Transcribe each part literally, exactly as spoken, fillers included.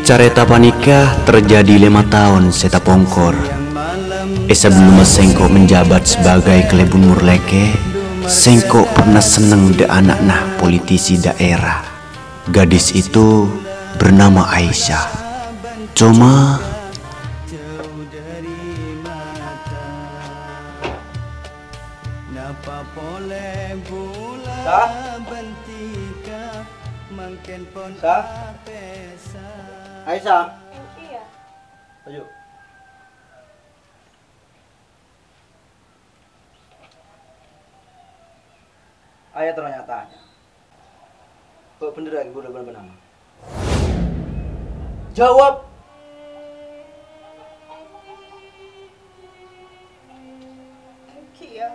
Careta panèka terjadi lèma taon sè tapongkor. È sabellunna sèngko' menjabat sebagai kalèbun morlèkè, sèngko' pernah senneng dâ' ana'na politisi daerah. Gadis itu bernama Aisyah. Cuma Napa polè bulâ Sah? Bântika mangkèn pon Sah? Apèsa. Aisyah. Iyâ. Ayo. Ayo terro nya-tanya. Kok bhendher ghi' bulâ bân-bân ama? Jawab! Engghi, yâ.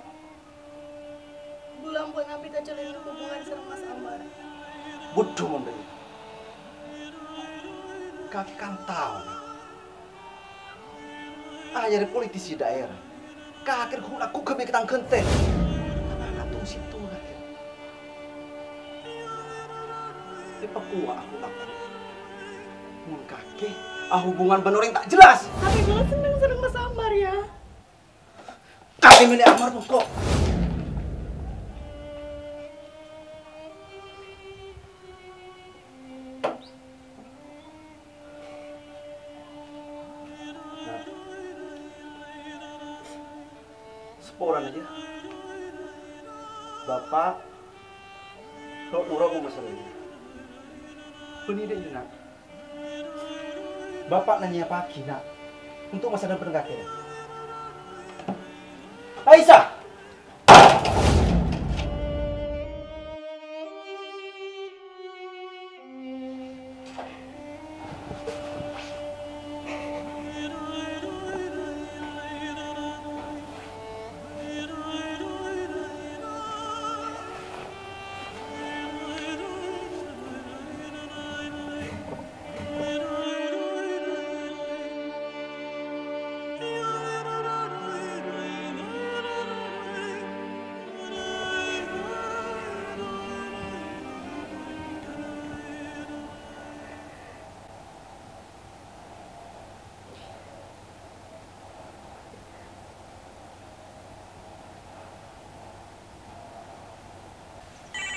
Bulâ ampon abit ajhâlân hubungan sareng Mas Ambar. Budhu mon rèya. Kakè kan tao, Nak. Ayah rè politisi daerah. Kakè ghu-, lagghu' ghâbây ka tang ghântè. Apa ngatung sèttong kakè? Èpakowa aku lagghu'. Mon kakè ahubungan bân orèng ta' jelas. Tapè bulâ senneng sareng Mas Ambar, yâ. Kakè mèlè Amar mongko. Nah. Saporana, yâ. Bapa', ro'-noro' mon masalana. Bânnè dâ' iyâ, Nak. Bapa' nanya'aghi, Nak, untuk masa depan kakè. Aisyah!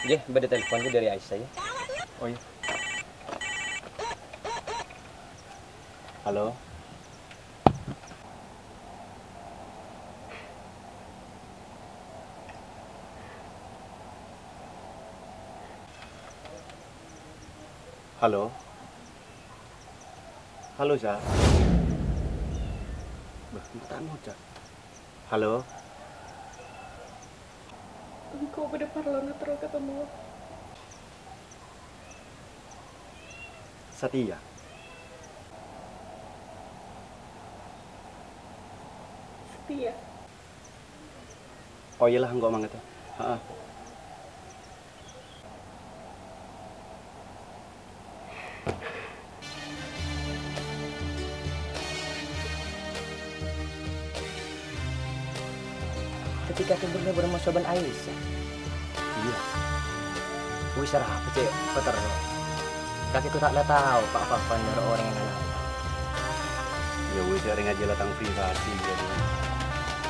Nggih, bâdâ telepon, ngghi, dâri Aisyah, yâ. Oh, iyâ. Halo. Halo. Halo, Sa. Bâh, ma' ta' ngoca'. Halo. Engko' bâdâ parlona terro katemmon. Satèya. Satèya. Oh, iyâ la, engko' mangkat, yâ. Heeh. Dhâddhi kakè bârâmma sobân Aisyah? Iyâ. Wis, arapa cè' paterro? Kakè ghu ta' la tao pa-apa nyoro orèng nganapa. Yâ wis, orèng ajâ la tang pribadi, yâ.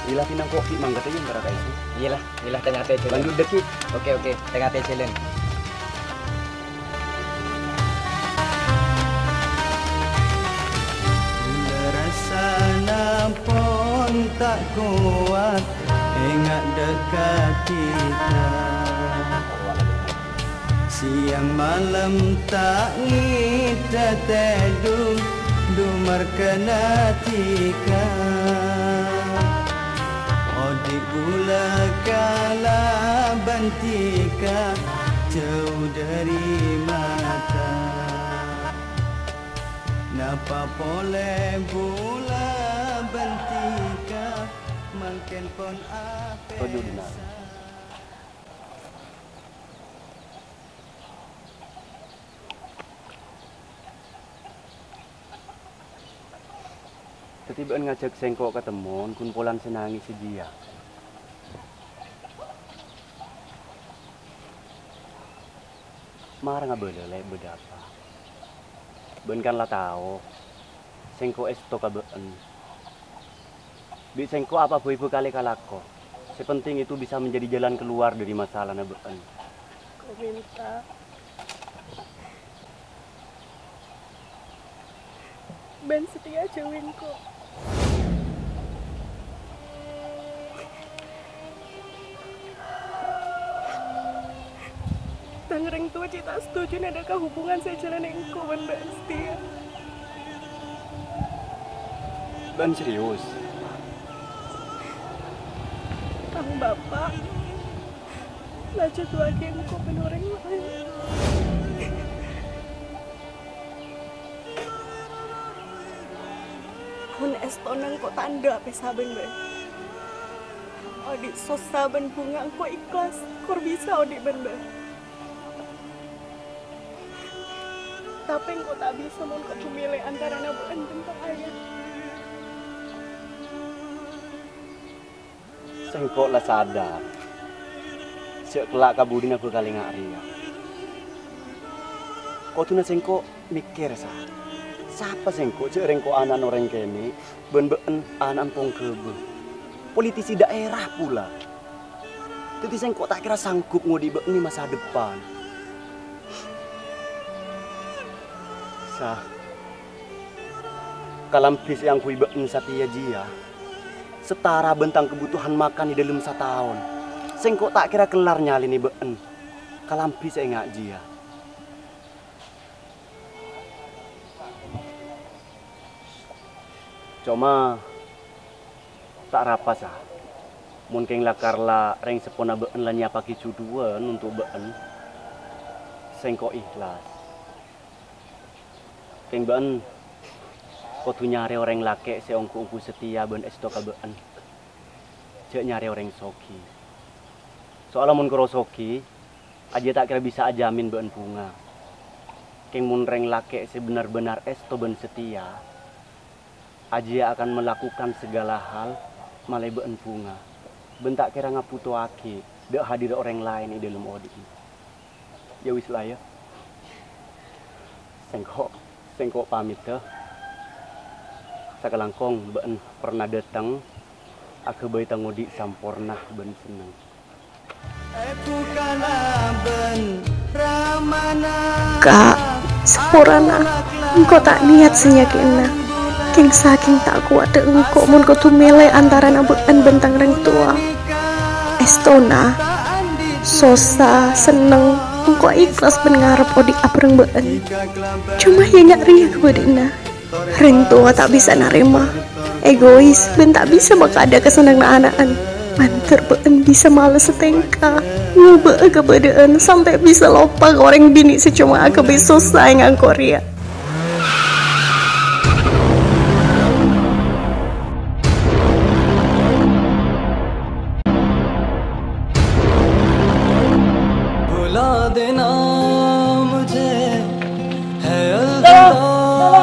Iyâ la, pinangko ghi' mangkat, yâ, mara ka Aisyah. Iyâ la. Iyâ la, tè-ngatè jhâlân. Lanjut, Dek, Ki. Oke, oke, tè-ngatè jhâlân. Rasana pon ta' kowat, enga' dâ' ka dhika. Siang malem ta' ngèdhâ tèdung, dumar kana dhika. Odi' bulâ kalabân dhika, jhâu dâri mata. Napa polè bulâ bân dhika, mangkèn pon apèsa. Toju' dinna'. Dhâddhi bâ'na ngajhâk sèngko' katemmon ghun polana sè nangès jiyâ. Mara ngabâlâ, Lè', bâdâ apa? Bâ'en kan la tao, sèngko' èsto ka bâ'en. Bi' sèngko' apa bhâi bhâkalè kalako. Sè penting itu bisa menjadi jalan keluar dari masalana bâ'en. Ko' mènta. Bân Setia jhâuwi engko'. Tang rèng towa cè' ta' setuju nèka hubungan sè èjalana engko' bân Mbak Setia. Bân serius? Tang bapa' la jhâdhuwâghi engko' bân orèng laèn. Mon èstona engko' ta' endâ' pèsa bân bâ'en. Odi' sossa bân bhunga engko' ikhlas, kor bisa odi' bân bâ'en. Tapè engko' ta' bisa mon kodhu mèlè antarana bâ'en bân tang ayah. Sèngko' la sadar jhâ' kella' ka budina bhâkal enga' rèya. Kodhuna sèngko' mèkkèr, Sa. Sapa sèngko' jhâ' rèng ko' ana'na orèng kènè' bân bâ'en ana'na pongghâbâ, politisi daerah pula. Dhâddhi sèngko' ta' kèra sanggup ngodhi'i bâ'en è masa depan. Sa, kalambhi sè èangghuy bâ'en satèya jiyâ setara bân tang kabhutowan makan è dhâlem sataon. Sèngko' ta' kèra kellar nyalènè bâ'en kalambhi sè enga' jiyâ. Coma, ta' arapa, Sa. Mon kèng la-kala rèng seppona bâ'en la nyapaghi jhudhuwân onto' bâ'en, sèngko' ikhlas. Kèng bâ'en kodhu nyarè orèng lakè' sè ongghu-ongghu satèya bân èsto ka bâ'en. Jhâ' nyarè orèng soghi. Soalla mon koro soghi, ajiyâ ta' kèra bisa ajhâmin bâ'en bhunga. Kèng mon rèng lakè' sè bhender-bhender èsto bân satèya, ajiyâ akan melakukan segala hal malè bâ'en bhunga, bân ta' kèra ngabhutowaghi dâ' hadirra orèng laèn è dhâlem odi'na. Yâ wis la, yâ. Sèngko', sèngko' pamèdhâ. Sakalangkong bâ'en pernah dâteng, aghâbây tang odi' samporna bân senneng. Ka', saporana, engko' ta' niyat sè nyakè'ana. Kèng sakèng ta' kowadhdhâ engko' mon kodhu mèlè antarana bâ'en bân tang rèng towa. Èstona, sossa, senneng, engko' ikhlas bân ngarep odi' abhâreng bâ'en. Coma yâ nga' rèya kabâdâ'ânna. Rèng towa ta' bisa narèma, egois, bân ta' bisa makadâ' kasennengnganna ana'na. Mandhâr bâ'en bisa malessa tèngka, ngobâ'â kabâdâ'ân, sampè' bisa loppa ka orèng binè' sè coma aghâbây sossa è ngangko' rèya. भुला देना मुझे है अलविदा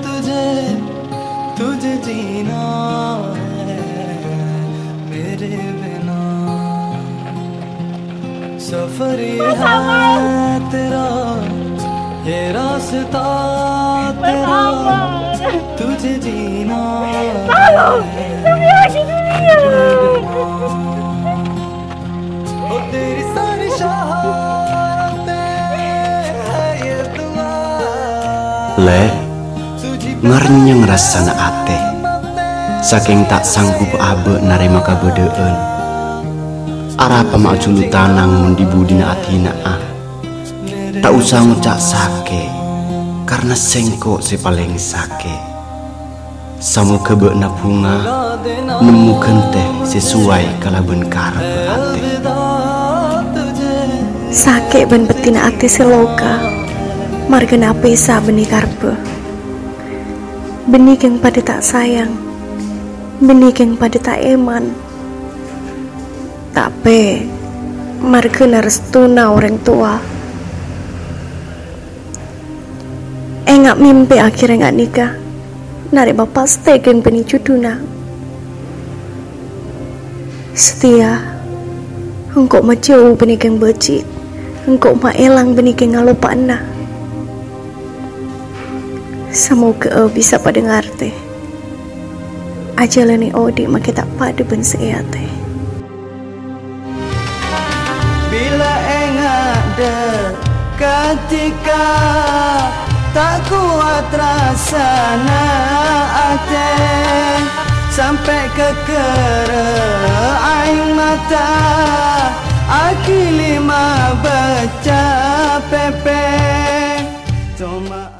तुझे, तुझे जीना है मेरे बिना। सफर ये है तेरा, ये रास्ता तेरा, तुझे जीना है मेरे बिना। Lè', ngarènyèng rassana atè. Sakèng ta' sanggup abâ' narèma kabâdâ'ân. Arapa ma' jhulu tanang mon dhi-budhina adhina'a? Ta' osa ngoca' sakè', karna sèngko' sè palèng sakè'. Samoghâ bâ'na bhunga nemmo ghântè sè sowai kalabân karebbhâ atè. Sakè' bân peddhina atè sè loka, marghâna pèsa bânnè karebbhâ. Bânnè kèng padâ ta' sayang, bânnè kèng padâ ta' èman. Tapè, marghâna rèstona orèng towa. Enga' mèmpè akhèrra enga' nèka narèma pastè kèng bânnè jhudhuna. Satèya, engko' majhâu bânnè kèng bâji', Engko' ma' èlang bânnè kèng alopa'anna. Samoghâ'â bisa padâ ngartè. Ajhâlânè odi' makè ta' padâ bân sè è atè. Bilâ enga' dâ' ghântèka ta' kowat rassana atè, sampè' ghâgghârâ aèng mata, aghili mabâca pèpè. Coma